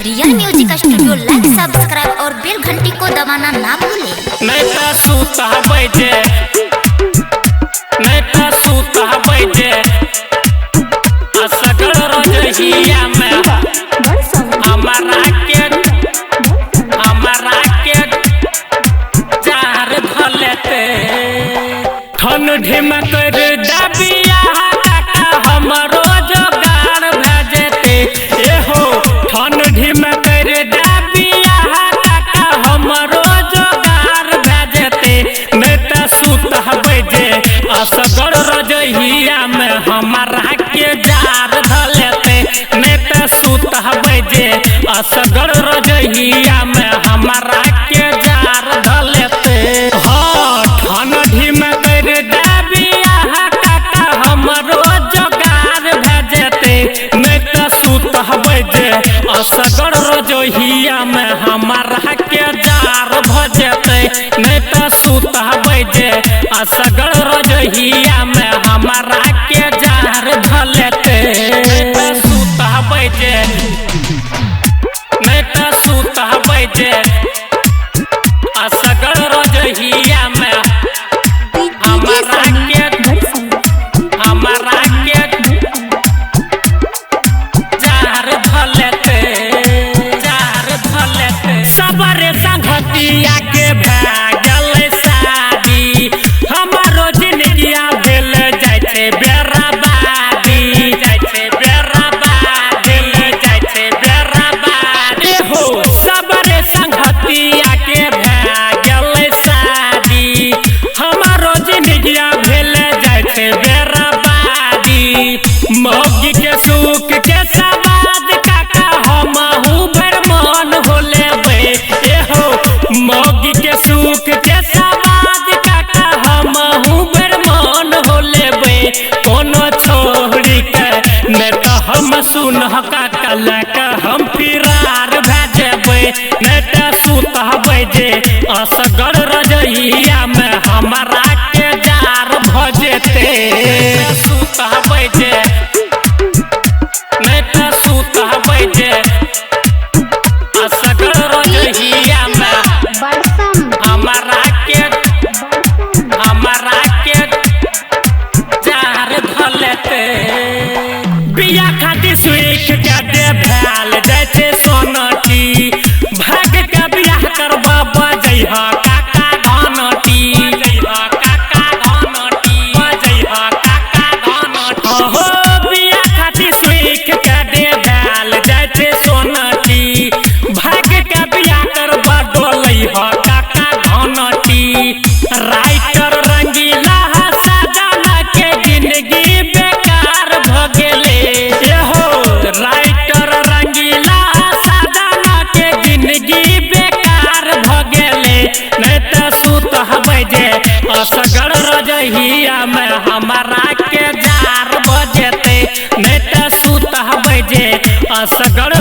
Real music studio like subscribe और बेल घंटी को दबाना ना भूलें। नहीं तो सुतबै जे, नहीं तो सुतबै जे, असगर रजहिया में हमारा के जार धलेते। ठंडी में कर दबिया काका हमरो जोगार भए जेते। एहो ठंडी में कर दबिया काका हमरो जोगार भए जेते। नहीं तो सुतबै जे असगर रजहिया में हमारा के जार धलेते। नहीं तो सुतबै जे असगर रजहिया में हमारा के जार धलेते। हाँ ठंडी में कर दबिया काका हमरो जोगार भए जेते। नहीं तो सुतबै जे असगर रजहिया में हमारा के जार भए जेते। नहीं तो सुतबै जे असगर रजहिया में हमारा के जार धलेते। नहीं तो सुतबै जे, नहीं तो सुतबै जे असगर रजहिया में हमारा के जार धलेते, जार धलेते। सबरे संगतिया के भए गेलै शादी, हमारो जिनगिया भेल जाइ छै बेराबादी, जाइ छै बेराबादी, जाइ छै बेराबादी। हो सबरे संगतिया के भए गेलै शादी, हमारो जिनगिया भेल जाइ छै बेराबादी। मौगी के सुख के सवाद काका हमहू भरि मन हो लेबै। एहो मौगी के सुख के सवाद काका हमहू भरि मन हो लेबै। कोनो छोड़ी के नहि तऽ हम सुनह काका लए कऽ हम फिरार भए जेबै। नहि तऽ सुतबै जे असगर रजहिया में हमारा के जार भऽ जेतै। सुतबै जे, नहि तऽ सुतबै जे असगर रजहिया में हमारा के जार धलेते। बिया खातिर सुख के दे भेल जाइ छै सोनटी, भाग के बियाह करबा बजैह काका घनटी, काका घनटी, बजैह काका घनटी। हो बिया खातिर सुख के दे भेल जाइ छै सोनटी, भाग के बियाह करबा डोलैह काका घनटी। राइटर रंगीला सजना के जिंदगी बेकार भ गेलै। एहो राइटर रंगीला सजना के जिंदगी बेकार भ गेलै। नहि तऽ सुतबै जे असगर रजहिया में हमारा के जार भ जेतै। नहि तऽ सुतबै जे असगर